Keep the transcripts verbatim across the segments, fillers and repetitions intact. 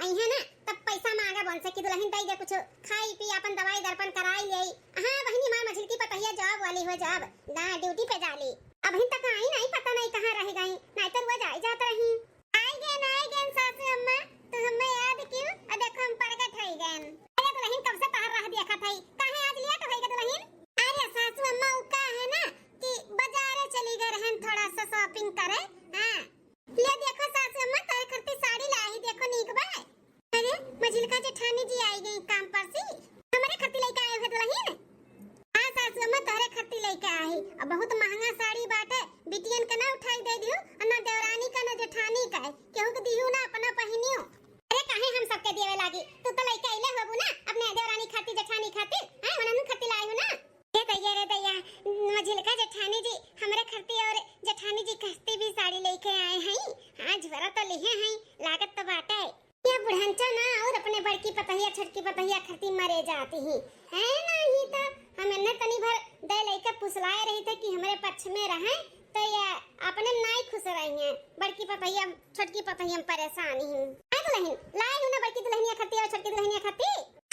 अइहैं ना, तब पैसा माँगब उनसे कि दुलहिन दइ दे कुछ, खाई पी, आपन दवाई दर्पन कराई लेई। हाँ बहिनी, हमार मझिलकी पतहिया job वाली हुए, job ना, duty पे जाली। अबहिन तक आई नाहीं, पता नाहीं कहाँ रहि गईं, नाहीं तो रोज आई जात रहीं। आइ गएन, आइ गएन सासू अम्मा, तू हम्मे याद किउ? अ देखो हम परगट होइ गएन। अरे दुलहिन, कब से तोहार राह देखत हई, काहे आज late होइ गए दुलहिन? अरे सासू अम्मा, उ का है ना कि बजारे चली गए रहन थोड़ा सा shopping करे। हाँ, ले देखो सासू अम्मा, तोहरे खरती साड़ी लाही, देखो नीक बा। अरे, मझिलका जेठानी जी आइ गईं काम पर से, हमरे खरती लइके आए हो दुलहिन? हाँ सासू अम्मा, तोहरे खरती लइके आई। अब बहुत महँगा साड़ी बाटे, बिटियन के ना उठाई दइ दिहु, अउर ना देवरानी का, ना जेठानी का, केहू के दिहु ना, अपना पहिनियो। अरे काहे हम सबके देवे लागी, तू तो लइके अइले होबू ना, अपने देवरानी खातिर, जेठानी खातिर, हैं, उन्हनु खरती लाइ हो ना। ए दैया रे दैया, मझिलका जेठानी जी हमरे खरती अउर जेठानी जी खरती भी साड़ी लइके आए हैं। हाँ, झोरा तो लिहे हैं, लागत तो बाटे। ये बुढ़नचा ना अउर अपने बड़की पतहिया, छोटकी पतहिया खरती मरे जाती ही। है ना, ही तो हम इन्हें तनी भर दे लइके फुसलाए रही थे कि हमरे पक्ष में रहें, तो ये अपने नाई खुश रही हैं। बड़की पतहिया, छोटकी पतहिया में परेशान ही। आ दुलहिन, लाइ हो ना बड़की दुलहिनिया खरती अउर छोटकी दुलहिनिया खरती?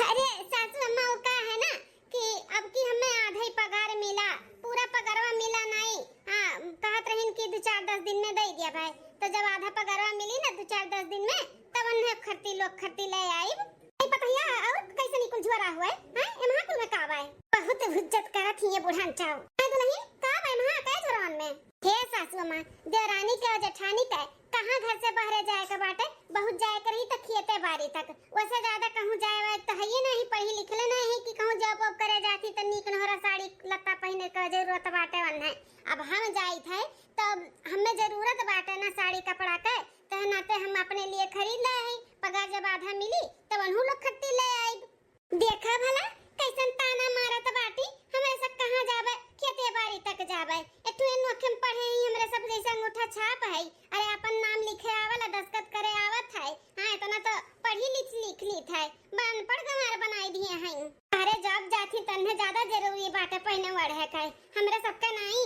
अरे सासू अम्मा, उ का है ना कि अब की हमें आधा ही पगार मिला, पूरा पगारवा मिला नाहीं। हाँ, कहत रहिन कि दू चार दस दिन में दइ दिया भाई, तो जब आधा पगारवा मिली ना दू चार दस दिन में, तब उन्हें खरती लोग खरती ले आइब। ए पतहिया, अउर कैसे निकुल झोरा हुए? हाँ, एमहा कुल में का बाय? बहुत हुज्जत करत ही ये बुढ़नचा। ए दुलहिन, का बाय एमहा, का झोरवन में? हे सासू अम्मा, देवरानी के अउर जेठानी के कहाँ घर से बहरे जाए के बाटे, बहुत जाए के रही त खेते बारी तक, वैसे ज्यादा कहूँ जाए वाए त हइये नहीं, पढ़ी लिखले नहीं कि कहूँ job वॉब करे जाती त नीक नोहरा साड़ी लत्ता पहिने के जरूरत बाटे वन्हे। अब हम जाइत है त हमें जरूरत बाटे ना साड़ी कपड़ा के, त नाते हम अपने लिए खरीद ले आई, पगार जब आधा मिली तब उन्हू लोग खरती ले आइब। देखा भला, कैसन ताना मारत बाटी, हमरे सब कहाँ जाबे, खेते बारी तक जाबे। एठुए नोखे में पढ़े ही, हमरे सब जैसे अंगूठा छाप है। अरे, अपन नाम लिखे आवला, दस्तखत करे आवत है। हाँ, इतना तो पढ़ी लिख, लिख लीत है, अनपढ़ गंवार बनाई दिए हैं। अरे, जब जाती तन्हे ज्यादा जरूरी बाटे पहने ओढ़े के, हमरे सबके नाई।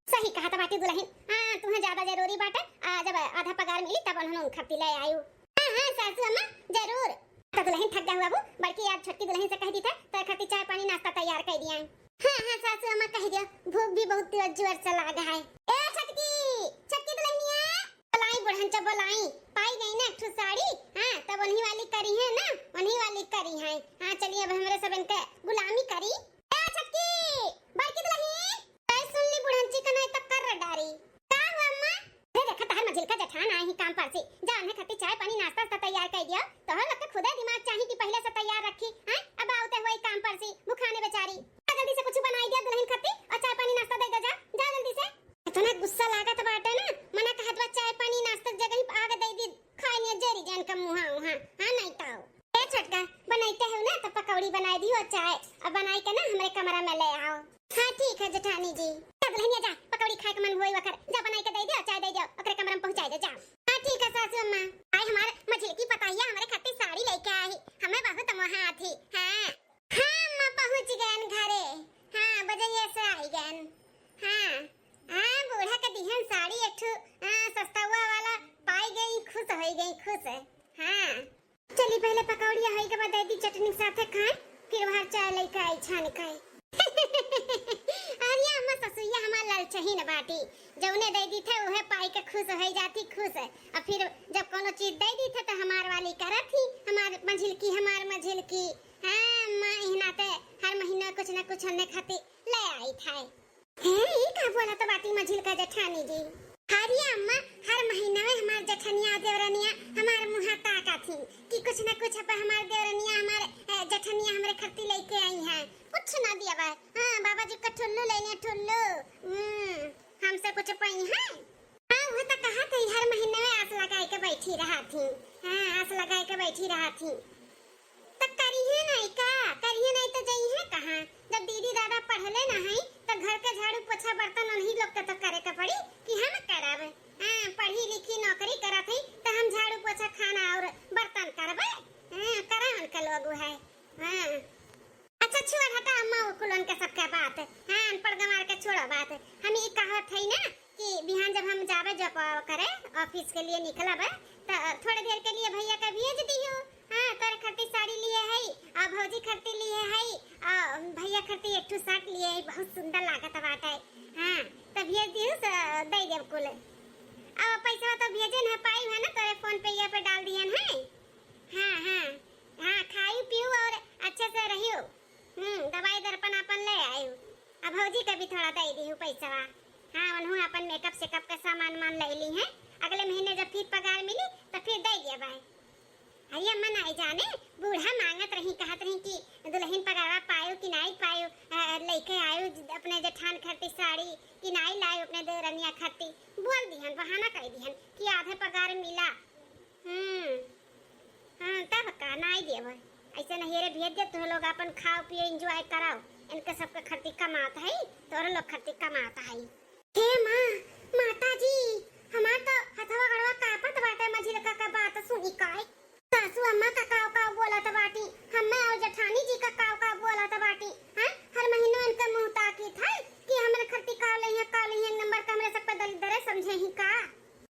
सही कहत बाटी दुलहिन। हाँ, तुहें ज्यादा जरूरी बाटे। आ, जब आधा पगार मिली तब उन्हन खरती ले आयु। हाँ, हाँ, सासू अम्मा, जरूर। त दुलहिन थक गए हो बाबू, बड़की आज छोटकी दुलहिन से कह दी था, तो खरती चाय पानी नाश्ता तैयार कर दिया है। हाँ, हाँ, सासू अम्मा कह दिया, भूख भी बहुत जोर, जोर से लागा है। ए छोटकी, छोटकी दुलहिनिया, बोलाई बुढ़नचा बोलाई, पाई गई ना एक ठो साड़ी, हाँ, तब उन्हीं वाली करी है ना, उन्हीं वाली करी है। हाँ, चलिए अब हमरे सब इनके गुलामी करी। ए छोटकी, बड़की दुलहिन, तै सुन ली बुढ़नची का नहीं तो कर डारी। का हुआ अम्मा? अरे देखा तहर मझिलका जेठान आए ही काम पर से, जा उन्हें खरती चाय पानी नाश्ता वास्ता तैयार कर दिया। तोहर लोग के खुदे दिमाग चाही कि पहले से तैयार रखी, हैं? अब आवते हुए काम पर से भुखाने बेचारी। जा जल्दी से कुछ बनाई दिया दुलहिन खरती अउर चाय पानी नाश्ता दे दे जा, जा जल्दी से। इतना गुस्सा लागत बाटे ना, मना कहत बा चाय पानी नाश्ता के जगह ही आग दे दी, खाए नहीं जेरी जान का मुहा उहा, हाँ नहीं तो। ए छोटका, बनइते हो ना तो पकौड़ी बनाई दियो चाय, अब बनाई के ना हमरे कमरा में ले आओ। हाँ ठीक है जेठानी जी। जा दुलहिनिया जा, पकौड़ी खाए के मन होई वकर, जा बनाई के दे दियो, चाय दे दियो, ओकरे कमरा में पहुँचाई दे, जा। हाँ ठीक है सासू अम्मा। आए हमार मझिलकी पतहिया हमरे खातिर साड़ी लेके आई, हमें बहुत मोहा थी। हाँ। हाँ अम्मा, पहुँच गएन घरे। हाँ, बजरिया से आई गएन। हाँ, हाँ, बूढ़ा के दिहन साड़ी एक ठो, हाँ, सस्तौआ वाला पाई गई, खुश होई गई, खुश। हाँ, चली पहले पकौड़िया होई के बाद दे दी चटनी के साथे खाए, फिर बाहर चाय लेके आई छान खाए। अरे अम्मा, ससुइया हमार ललचहीन बाटी, जौने दे दी थे उहे पाई के खुश होई जाती, खुश। अब फिर जब कोनो चीज दे दी थे तो हमार वाली करत ही, हमार मझिलकी, हमार मझिलकी। हाँ अम्मा, इहना ते हर महीना कुछ न कुछ हमने खातिर ले आई थे। हैं, ई का बोलत बाटी मझिलका जेठानी जी? अरे अम्मा, हर महीना में हमार जेठनिया देवरनिया हमार मुँह ताका थी कि कुछ न कुछ अब हमार देवरनिया हमार, ए, जेठनिया हमरे खरती लेके आई हैं। कुछ ना दिया बा। हाँ, बाबा जी का ठुल्लू लेने ठुल्लू। हम्म, हमसे कुछ पाई हैं? हाँ, वो तो कहा थी हर महीने में आस लगाए के बैठी रहा थी। हाँ, आस लगाए के बैठी रहा थी। त करिहे नहीं का? करिहे नहीं त जइहे कहाँ? जब दीदी दादा पढ़ले ना हई, त घर के झाड़ू पोछा बर्तन उन्हीं लोग के तो करे के पड़ी कि हम करब? हाँ, पढ़ी लिखी नौकरी करत हई, त हम झाड़ू पोछा खाना और बर्तन करबे? हाँ, करा उनके लोग है। हाँ। अच्छा, छोड़ हटा अम्मा, वो कुल उनके सबके बात। हाँ, अनपढ़ गंवार के छोड़ो बात। हम ई कहत हई ना कि बिहान जब हम जाबे जॉब करे, ऑफिस के लिए निकलब, त थोड़े देर के लिए भैया के भेज दियो। हाँ, तोरे खरती साड़ी लिए हई, आ भौजी खरती लिए हई, आ भैया खरती एक ठो शर्ट लिए हई, बहुत सुंदर लागत बाटे। हाँ, त भेज दिहु, स-, दे देब कुल। आ पैसा तो भेजे न पाई है ना, तोरे फोन पे ये पे डाल दिहन है। हाँ, हाँ, हाँ, खायू पीयू और अच्छे से रहियो। हम्म, दवाई दर्पण अपन ले आयु। अब भौजी के भी थोड़ा दे दिहु पैसवा। हाँ, उन्हों अपन मेकअप सेकअप का सामान मान ले ली है। अगले महीने जब फिर पगार मिली, तो फिर दे दिया भाई। अरे अम्मा, नाई जाने, बूढ़ा मांगत रही, कहत रही कि दुल्हन पगारवा पायो कि नाई पायो, अ, लेके आयो ज-, अपने जेठान खरती साड़ी कि नाई लायो अपने देवरनिया खरती। बोल दिहन, बहाना कर दिहन कि आधे पगार मिला। हम्म, हाँ, तब का, नाई देव। ऐसे नैहरे भेज दे, तुम लोग अपन खाओ पियो, एंजॉय कराओ। इनके सबके खरती कमात है, तोरे लोग खरती कमात है। हे माँ, माता जी, हमार तो हथवा गड़वा कांपत बाटे मझिलका का बात सुनी काई। सासू अम्मा का काव काव बोलत बाटी, हम्मे और जेठानी जी का काव काव बोलत बाटी। हैं? हर महीना इनके मुंह ताकीत है कि हमरे खरती काव लइहे, काव लइहे, एक नंबर का हमरे सबके दलिद्दरे समझे ही का?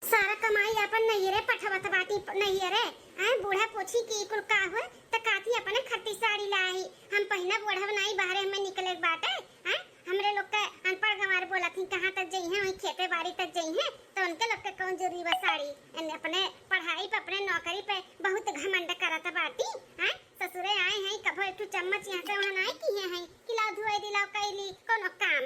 सारा कमाई अपन नैहरे पठवत बाटी, प-, नैहरे। आए बूढ़ा पूछी कि "ई कुल का होय?" त काथी "अपने खरती साड़ी लाई, हम पहिनब ओढ़ब नाई, बाहरे हमें निकले के बाटे।" आए हमरे लोग के अनपढ़ गंवार बोलत ही, कहाँ तक जइहे, वही खेते बाड़ी तक जइहे, त उनके लोग के कौन जरूरी बा साड़ी? इन अपने पढ़ाई पे, अपने नौकरी पे बहुत घमंड करत बाटी। आए ससुरे आए हैं, कभो एक ठो चम्मच यहाँ से वहाँ नाई किहे हैं कि लाओ धोए दी, लाओ कैली, कौनो काम।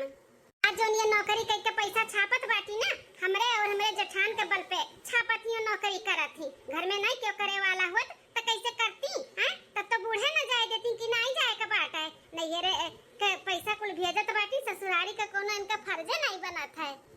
आज जौन ये नौकरी कइके पैसा छापत बाटी ना, हमरे और हमरे जेठान के बल पे छापत ही, नौकरी करत ही। घर में नाई केहू करे वाला होत त कैसे करती, हैं? तब तो बूढ़े न जाए देती कि नाई जाए के बाटे। नैहरे के पैसा कुल भेजत बाटी, ससुरारी का कोनो इनका फर्जे नाई बनत है।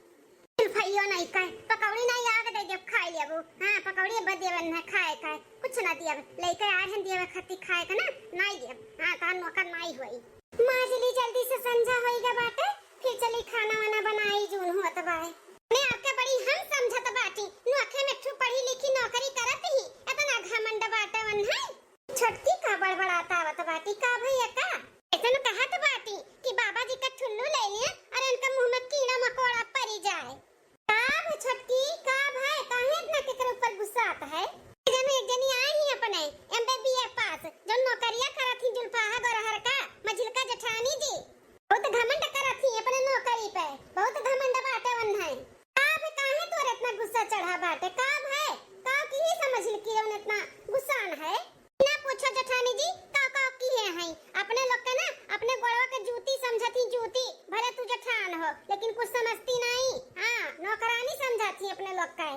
जुल्फइयो नाई का, पकौड़ी नाई आग दे देब खाए लेबू। हाँ, पकौड़ी बदे बन है खाए का, कुछ ना दियब। लइके आ हन दियब खत्ती खाए का ना, नाई दियब। हाँ, तहार नौकर नाई होई। माज ली जल्दी से, संझा होइगा बाटे, फिर चली खाना वाना बनाई जून होत बाय। अपने आपके बड़ी हम समझत बाटी, नोखे में ठू पढ़ी लिखी नौकरी करत ही, इतना घमंड बाटे वन है। छोटकी का बड़बड़ात आवत बाटी, का भैया का? ऐसन कहत बाटी कि बाबा जी का ठुल्लू ले लिए और इनका मुंह में कीड़ा मकोड़ा परी जाए। का भे छोटकी, का भे, काहे इतना केकरे ऊपर गुस्सात है? एक जनी, एक जनी आई ही अपने एम बी बी ए पास, जो नौकरिया करत ही जुल्फाहा गोरहर का, मझिलका जेठानी जी। बहुत घमंड करत ही अपने नौकरी पे, बहुत घमंड बाटे वन है। का भे, काहे तोर इतना गुस्सा चढ़ा बाटे? का भे, का की ही समझ ली कि जौन इतना गुस्सान है? ना पूछो जेठानी जी, का का किहे हैं? अपने लोग के ना, अपने गोड़वा के जूती समझत ही जूती, भले तू जेठान हो, लेकिन कुछ समझती नहीं। हाँ, नौकरानी समझत ही अपने लोग के।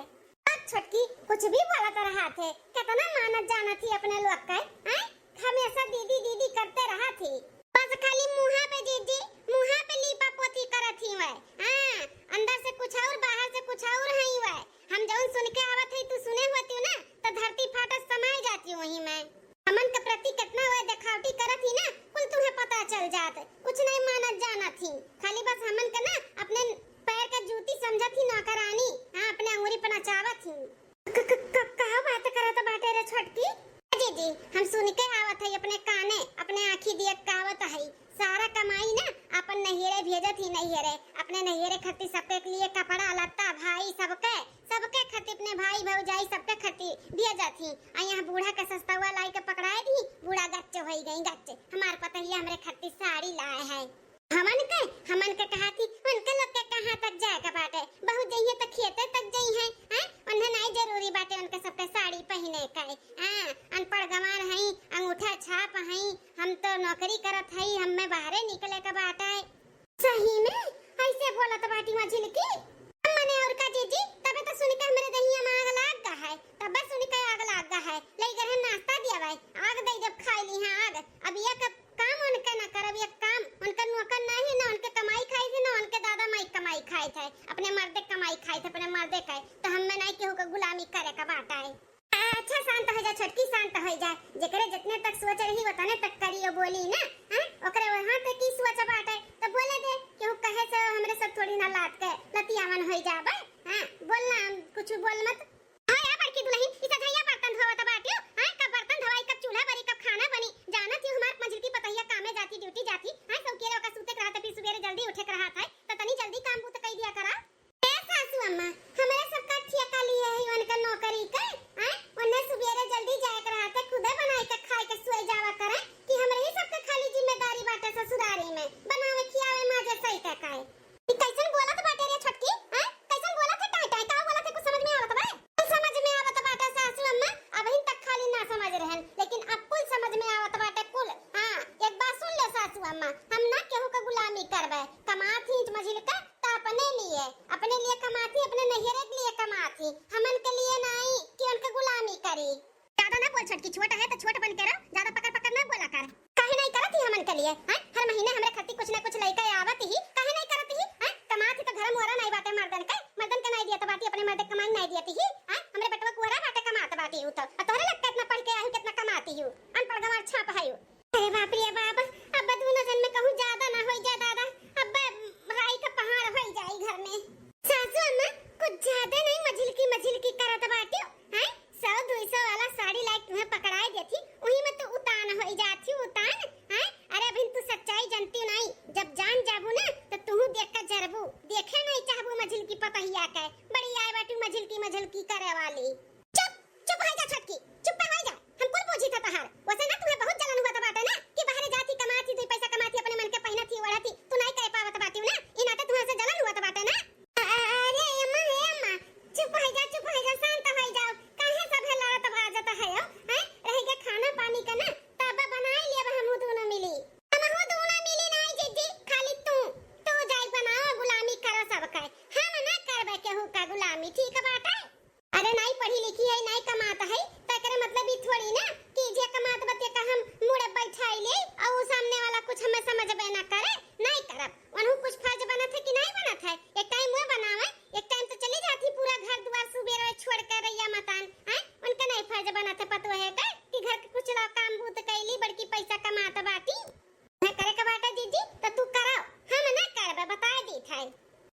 अब छोटकी कुछ भी बोलत रहत है, कितना मानत जानत ही अपने लोग के, हैं? हमेशा दीदी दीदी करते रहत ही। बस खाली मुँहा पे जीजी, मुँहा पे लीपा पोती करत ही वै। हाँ, अंदर से कुछ और, बाहर से कुछ और है वै। हम जौन सुन के आवत है, तू सुने होती ना, तो धरती फाटत समाए जाती वहीं में। हमन के प्रति कितना वह देखावटी करत ही ना, कुल तुम्हें पता चल जात। कुछ नहीं मानत जानत ही, खाली बस हमन के ना अपने पैर के जूती समझत ही नौकरानी, हाँ, अपने अंगुरी पर नचावत ही। क-, क-, क-, का बात करत बाटे रे छोटकी? दीदी, हम सुन के आवत है अपने काने, अपने आँखी दिए कावत है। सारा कमाई ना अपन नैहरे भेजत ही, नैहरे, अपने नैहरे खातिर सबके लिए कपड़ा लत्ता, भाई सबके, सबके खातिर, अपने भाई भौजाई सबके खातिर भेजत ही। आ यहाँ बूढ़ा के सस्तवा लाई के पकड़ाए दी, बूढ़ा गच्च होई गई, गच्च। हमार पतहिया हमरे खातिर साड़ी लाए है। हमन के, हमन के कहा थी, उनके लोग के कहाँ तक जाए के बाटे? बहुत जइहे त खेते तक जइहे, हैं? उन्हें नहीं जरूरी बाटे उनके सबके साड़ी पहिने के, हाँ? अनपढ़ गंवार हई, अंगूठा छाप हई, हम तो नौकरी करत हई, हमें बाहरे निकले के बाटे। सही में ऐसे बोलत बाटी मझिलकी? मने और का जीजी, तबे तो सुन के हमरे दहिया में आग लाग गा है, तबे सुन के आग लाग गा है। ले गए नाश्ता दिया भाई, आग दे जब खाई ली है आग। अब ये क-, काम उनके ना करब, ये काम उनके नौकर नहीं, ना उनके कमाई खाई थे, ना उनके दादा माई कमाई खाई थे, अपने मर्दे कमाई खाई थे, अपने मर्दे खाए, तो हमें नहीं केहू के गुलामी करे का बाटा है। अच्छा, शांत हो जा छोटकी, शांत हो जा। जेकरे जितने तक सोच रही, उतने तक करियो बोली ना, हैं? ओकरे वहाँ तक की सोच बाटे, तो बोले दे, केहू कहे से हमरे सब थोड़ी ना लात के लतियावन हो जाबे, हैं? बोल ना, कुछ बोल मत। हाँ यार, बड़की दुल्हन, ई सझैया बर्तन धोवत बाटियो, हैं? कब बर्तन धोवाई, कब चूल्हा बरी, कब खाना बनी? जानत ही हमार मंझिलकी पतहिया कामे जाती, ड्यूटी जाती, हैं? सब केरे ओका सूते के रहत, फिर सुबेरे जल्दी उठे के रहत है, तो तनी जल्दी काम बूत कई दिया करा। ए सासू अम्मा, हमरे सबका ठेका लिए है उनका नौकरी के, हैं? उन्हें सुबेरे जल्दी जाए के रहत है, खुदे बना ज्यादा ना बोल छोटकी, छोट है तो छोट बन के रह, ज्यादा पकड़ पकड़ ना बोला कर। काहे नहीं करत ही हमन के लिए, हैं? हर महीने हमरे खातिर कुछ ना कुछ लइके आवत ही, काहे नहीं करत ही, हैं? कमात ही तो घर मुहरा नहीं बाटे मर्दन के, मर्दन के नहीं दियत बाटी, अपने मर्दे कमाई नहीं दियत ही, हैं? हमरे बेटवा कुहरा बाटे कमात बाटी उ तो, आ तोहरे लग कितना पढ़ के आई, कितना कमाती हूँ, अनपढ़ गंवार छाप है उ। अरे बाप रे बाप, अब दोनों जन में कहूँ ज्यादा ना होई जा दादा, अब राई का पहाड़ होई जाई घर में। सासू अम्मा, कुछ ज्यादा नहीं मझिलकी मझिलकी करत बाटियो, हैं? सौ दुई सौ वाला साड़ी लाइक तुम्हें पकड़ाए देती, वही में तो उतान होई जाती उतान, हैं? अरे अभी तू सच्चाई जानती नहीं, जब जान जाबू ना तो तू देख कर जरबू, देखे नहीं चाहबू मझिलकी पतहिया के, बड़ी आए बाटू मझिलकी मझिलकी करे वाली। चुप, चुप हो जा छोटकी, चुप हो जा। हम कुल बूझी था तहार। वैसे ना तुम्हें बहुत जलन हुआ था बाटे ना कि बाहर जाती कमाती, दुई पैसा कमाती, अपने मन के पहनती, ओढ़ती, तू नहीं करे पावत बाटी ना, ई नाते तुम्हें से जलन हुआ था बाटे ना। अरे अम्मा, हे अम्मा, चुप हो जा, चुप हो जा, शांत हो जाओ। काहे सब है लड़त बाजत है हो? हैं? रह के खाना पानी का ना तब बनाई लेब हमहू दोनों मिली। हमहू दोनों मिली नहीं जीजी, खाली तू, तू जाई बनाओ, गुलामी करो सबके। हम ना करबे केहू का गुलामी, ठीक बाटे? अरे, नाई पढ़ी लिखी है, नाई कमात है, त एकरे मतलब ई थोड़ी ना कि जे कमात बा तेका हम मुड़े बैठाई ले और उ सामने वाला कुछ हमें समझबे ना करे, नाई करब। उनहू कुछ फर्ज बनत है कि नाई बनत है? एक टाइम वो बनावे, एक टाइम तो चली जाती पूरा घर दुआर सुबेरे छोड़ के रैया मतान, हैं? उनके नाई फर्ज बनत है पतोहे के कि घर के कुछ ला काम बूत कैली, बड़की पैसा कमात बाटी। ना करे के बाटे जीजी, त तू कराओ, हम ना करबे, बताए दीत है।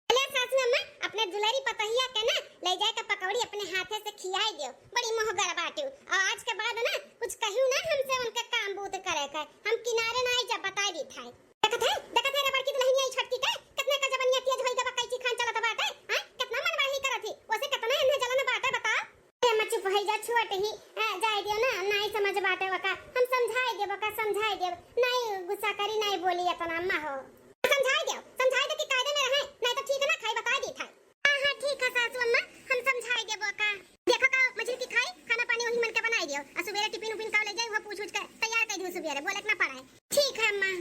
अरे सासू अम्मा, अपने दुलरी पतोहिया के ना ले जाए के पकौड़ी अपने हाथे से खियाई दियो, बड़ी मोहगर बाटू। और आज के बाद ना कुछ कहियो ना हमसे उनके काम बूत करे के, हम किनारे ना आई जब बताए दीत है। देखत है, देखत है रे बड़की दुल्हनिया ई छोटकी के, कितना का जबनिया तेज होई गबा कैची खान चलत बाटे, हैं? कितना मनमानी करत ही, वैसे कितना इन्हें जलन बाटे बताओ। अरे अम्मा चुप होई जा, छोट ही, अ, जाए दियो ना, नाई समझ बाटे वका, हम समझाए देब वका, समझाए देब, नाई गुस्सा करी, नाई बोली इतना अम्मा हो। समझाए देव, समझाए दे कि कायदे में रहे, नाई तो ठीक ना खाई, बताए दी था। हाँ, हाँ, ठीक है सासू अम्मा, हम समझाए देब वका। देखो का मझिलकी खाई, खाना पानी वही मन के बनाए दियो, आ सुबेरे टिफिन उफिन का ले जाए, वो पूछ उछ के तैयार कर दियो सुबेरे, बोले के ना पड़ा है। ठीक है अम्मा।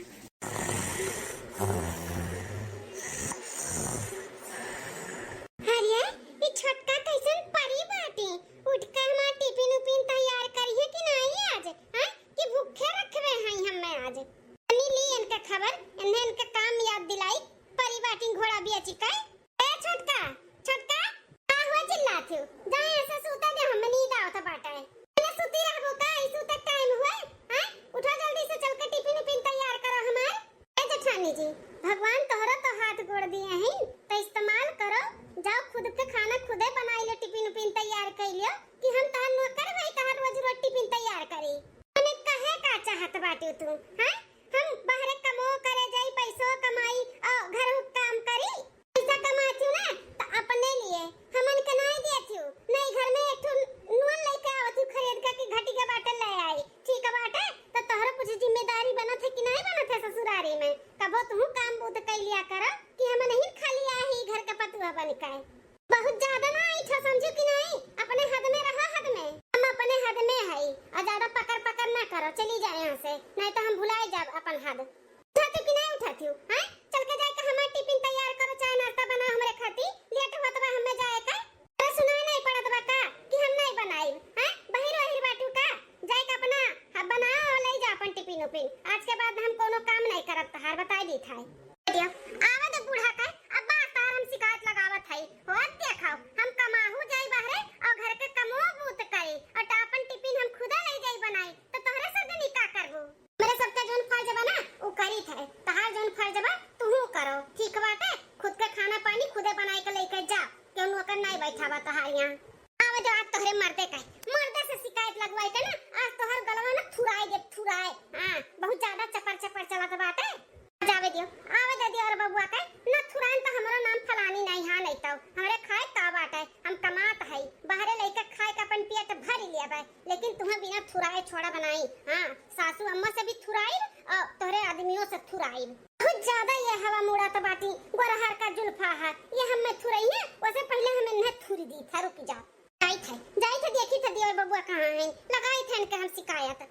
अरे, ई छोटका कैसन परी बाटे? उठ के हमार टिफिन उफिन तैयार करिहे कि नाई आज? हैं? कि भूखे रखबे हई हमें आज? तनी ली इनके खबर, इन्हें इनके काम याद दिलाई, परी बाटिन घोड़ा बिया चिकाए। ए छोटका, छोटका, का हुआ चिल्लात हो? जा यहाँ से सूते दे, हमें नींद आवत बाटे। अरे सूती रहबो का? ई सूते टाइम हुए? हैं? उठो जल्दी से, चल के टिफिन उफिन तैयार करो हमार। ए जेठानी जी, भगवान तोहरो तो हाथ गोड़ दिए हैं, तो इस्तेमाल करो, जाओ खुद के खाना खुदे बनाई लो, टिफिन उफिन तैयार कर लियो कि हम तहार नौकर हई, तहार रोज रोज टिफिन तैयार करी। हमें कहे का चाहत बाटू तू, हैं? हम बाहरे कमो करे जाई, पैसो कमाई, और घर काम करी, पैसा कमाती ना, तो अपने लिए हमन के नाई दिया थी, नहीं घर में एक ठो नून लेके आवत हूँ खरीद के कि घटी के बाटे ले आई, ठीक बाटे, तो तोहरो कुछ जिम्मेदारी बनत है कि नहीं बनत है ससुरारी में? कबो तू काम बूत कर लिया करो कि हम नहीं खाली आई घर के पतुआ बन के। बहुत ज्यादा ना ऐठा समझू कि नहीं, अपने हद में रहा, हद में। हम अपने हद में हई, और ज्यादा पकड़ पकड़ ना करो, चली जाए यहाँ से, नहीं तो हम भुलाए जाब अपन हद। उठाती कि नहीं उठाती हूँ, हैं? चल के जाए के हमार टिफिन तैयार करो, चाय नाश्ता बनाओ हमरे खाती, लेट होत बा हमें जाए का। अरे सुनाई नहीं पड़त बा का कि हम नहीं बनाई, हैं? बहिर वहिर बाटू का? जाए के अपना ह-, बनाओ और ले जा अपन टिफिन उफिन। आज के बाद हम कोनो काम नहीं करब तहार, बताई दी था। आवे दे बूढ़ा के, अब बार तार हम शिकायत लगावत हई। हो देखो, हम कमाहू जाई बाहरे और घर के कमो बूत करी और टा-, अपन टिफिन हम खुदा ले जाई बनाई, तो तोहरे सरदनी का करबू? मेरे सबके जोन फर्ज बा ना, उ करी थे। तहार जोन फर्ज बा, तुहू करो। ठीक बाटे, खुद के खाना पानी खुदे बनाई के लेके जा, केहू नौकर नाई बैठा बा तहार यहाँ। आवे दे आज तोहरे मर्दे का, मर्दे से शिकायत लगवाई के ना, आज तोहर गलवा ना थुराई दे, थुराई। हाँ, बहुत ज्यादा चपर चपर चलत बाटे। जावे दियो, आवे दे दियो और बबुआ के, ना थुरान तो हमरो नाम फलानी नहीं, हाँ नहीं तो हमरे खाए का बाटे, हम कमात हई, बाहरे लइके खाए के अपन पेट भर लेबे, लेकिन तुम्हें बिना थुराए छोड़ा बनाई। हाँ, सासू अम्मा से भी थुराई और तोहरे आदमियों से थुराई। बहुत ज्यादा ये हवा मुड़त बाटी, गोरहर का जुल्फा है, ये हमें थुरई है, वैसे पहले हम इन्हें थुरी दी था, रुक जा। जाई थे, जाई थे, देखी थे दियो बबुआ कहाँ है, लगाई थे इनके हम शिकायत।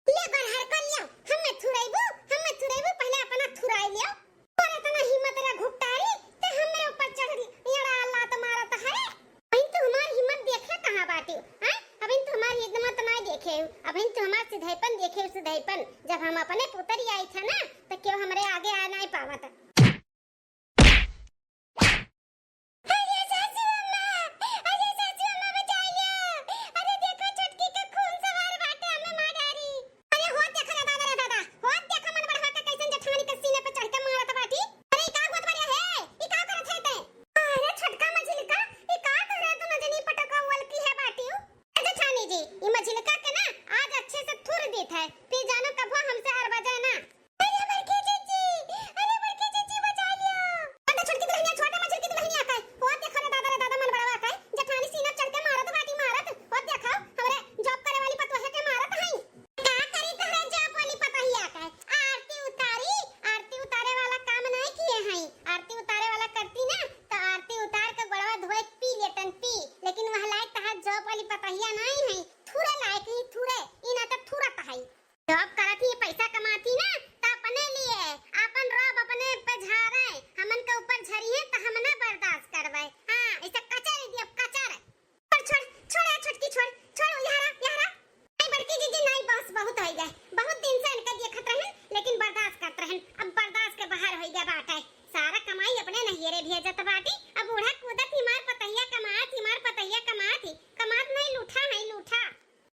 ले बरहर कर लियो, हमें थुरैबू, हमें थुरैबू, पहले अपना थुराई लियो। और इतना हिम्मत रे घुपटारी, ते हमरे ऊपर चढ़ लड़ा लात मारत है। अभी तो हमार हिम्मत देखे कहाँ बाटी, हैं? अभी अबहिन तू हमार सिधइपन देखे, सिधइपन। जब हम अपने पुतरी आई था ना, तो केहू हमरे आगे आ नाहीं पावत। अरे सासू अम्मा, अरे सासू अम्मा, बचाइयो। अरे देखो, छोटकी के खून सवार बाटे, हमें मार डारी। अरे होत देखा रे दादा, रे दादा, होत देखा मन बढ़वा के कैसन जेठानी के सीने पे चढ़ के मारत बाटी। अरे ई का होत बाटे हे? ई का करत है ते? अरे छोटका मझिलका, ई का तोहरे दुनो जनी पटकवल की है बाटिउ? ए जेठानी जी, ई मझिलका के ना आज अच्छे से थुर देत है, फिर जानो कबो हमसे अरबा जाए ना। अरे बड़की जीजी, अरे बड़की जीजी, बचा लियो। अरे छोटकी दुल्हनिया, छोटे मझिल की दुल्हनिया का है। होत देखा रे दादा, रे दादा, मन बढ़वा का है। जेठानी सीना चढ़ के मारत बाटी, मारत। होत देखा, हमरे job करे वाली पतोहिया के मारत हई। का करी तोहरे job वाली पतोहिया का है? आरती उतारी, आरती उतारे वाला काम नाहीं किहे हई। आरती उतारे वाला करती ना, तो आरती उतार के गोड़वा धोए पी लेतन, पी। लेकिन वह लायक तहार job वाली पतोहिया नाहीं हई। थुरे लायक ही थुरे, ई ना तो थुरत हई। Job करत ही, पैसा कमात ही ना, त अपने लिए, आपन रौब अपने पे झारे, हमन के ऊपर झरिहे त हम ना बर्दाश्त करबे। हाँ, ऐसे कचर दियब, कचर। पर छोड़, छोड़ यार छोटकी, छोड़, छोड़, यहाँ रह, यहाँ रह। नहीं बड़की जीजी, नहीं, बस बहुत होइ गए। बहुत दिन से इनका देखत रहन, लेकिन बर्दाश्त करत रहन, अब बर्दाश्त के बाहर होइ गया बाटे। सारा कमाई अपने नैहरे भेजत बाटी, अब बूढ़ा कूदत ही मार पतहिया कमात ही, मार पतहिया कमात ही, कमात नहीं, लूठा है, लूठा।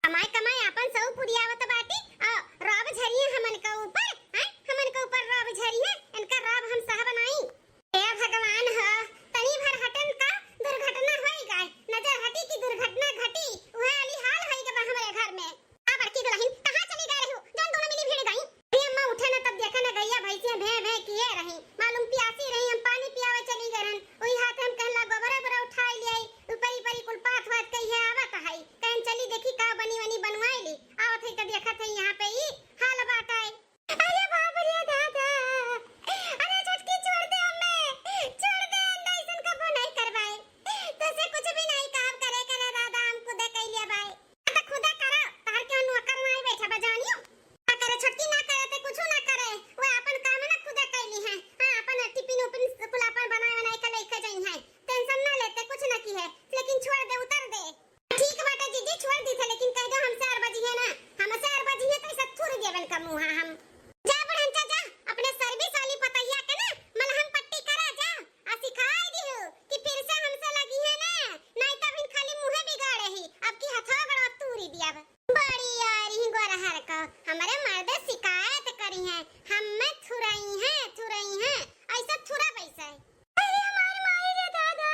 कमाए कमाए आपन सऊ पुरियावत बाटी, आ रौब झरिहे हमन का ऊपर, हैं? हमन का ऊपर रौब झरिहे, इनका रौब हम सहब नाई। हे भगवान हो, तनी भर हटन का दुर्घटना होई गए, नजर हटी की दुर्घटना घटी, उहे वाली हाल होई गए बा हमरे घर में। आ बड़की दुल्हन, कहाँ चली गए रहू, जौन दोनों मिली भिड़ गई? अरे अम्मा उठे ना तब देखा ना गैया भैंसिया भे भे किए रही, मालूम पियासी रही, हम पानी पियावे चली गए रहन, वही हाथ हम कहला गोबरा बोरा उठाई ले आई, ऊपरी परी कुल पाथ वाथ कहिए आवत हई। कहन चली देखी का बनी वनी बनवाई ली। आवत हई त देखत हई यहाँ पे ई हाल बाटे। अरे बाप रे दादा, अरे छोटकी छोड़ दे हमें, छोड़ दे, हम ऐसन कबो नहीं करवाए। तोसे कुछ भी नहीं काम करे, करे दादा, हम खुदे कइले बाए। आ त खुदे करा, तहर के नौकर नहीं बैठा बा जानियो। ना करे छोटकी, ना करे ते कुछ ना करे, वो अपन काम ना खुदे कइली है। हाँ, अपन टिफिन उपिन कुल अपन बनाए बनाए के लेके जाई है, tension ना लेते, कुछ ना की है, लेकिन छोड़ दे, उतर दे। ठीक बाटे जीजी, छोड़ दी थे, लेकिन कह दो हमसे अरबा जिहे ना, हमसे अरबा जिहे तो ऐसा थुर देवन का मुँहा हम। जा बुढ़नचा जा, अपने service वाली पतैया के ना मलहम पट्टी करा जा, आ सिखाई दिहु कि फिर से हमसे लगी है ना, नहीं तो अभी खाली मुँहे बिगाड़े ही, अब की हथवा गड़वा तूरी दिया। बड़ी आ रही गोरहर का, हमारे मर्द शिकायत करी है, हम में थुरई है, थुरई है, ऐसा थुरा पैसा है। अरे हमार माई रे दादा,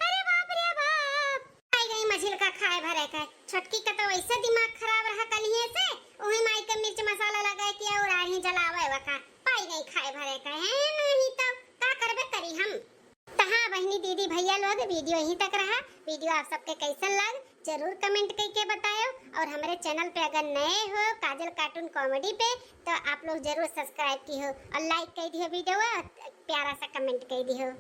अरे बाप रे बाप। आई गई मझिल का खाए भरे के। छोटकी का तो वैसे दिमाग खराब रहा कलिए से, वही माई के मिर्च मसाला लगा के और आही जलावे वका। पाई गई खाए भरे के, हैं? नहीं तो का करबे करी हम। तो हाँ बहिनी, दीदी, भैया लोग, video यहीं तक रहा। Video आप सबके कैसन लग, जरूर comment करके बतायो। और हमारे channel पे अगर नए हो काजल cartoon comedy पे, तो आप लोग जरूर subscribe की हो और like कर दियो video, प्यारा सा comment कर दियो।